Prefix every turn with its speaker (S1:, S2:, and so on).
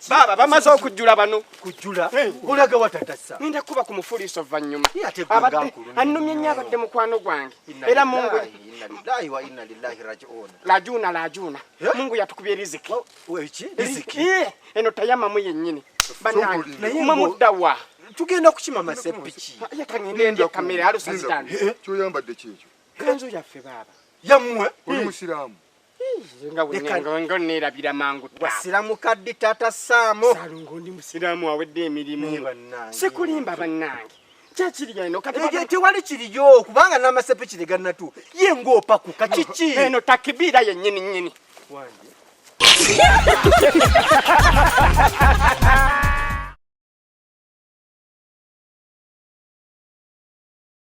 S1: Baaba bamaze okujjula bano.
S2: Kujjula? Olaga watatasa.
S1: Ngenda kuba ku mufuliiso oluvannyuma. Abadde annumye nnyo, abadde mukwano gwange. Era Mungu
S2: Lillahi wa inna lillahi rajiun.
S1: Lajuna lajuna. Mungu yatukubye riziki.
S2: Eki? Riziki.
S1: Eno tayamamu yennyini. Bannange, mwe muddawa?
S2: Tugenda kukima masepiki.
S1: Ye kangende ndye kamere alusa zitano.
S3: Kyoyambadde kyekyo.
S1: Kanzu yaffe baaba.
S2: Yammwe?
S3: Oli musiraamu?
S1: Nga neerabira mangu.
S2: Wasiramuka ddi taata Saamu?
S1: Salongo ndi musiraamu awedde emirimu. Sikulimba bannange. Kyekiri eno kati
S2: tewali kiriyo kubanga n'amasepiki tegannatu. Ye ng'opakuka kiki?
S1: Eno takibiira yennyini nnyini.
S2: Wange.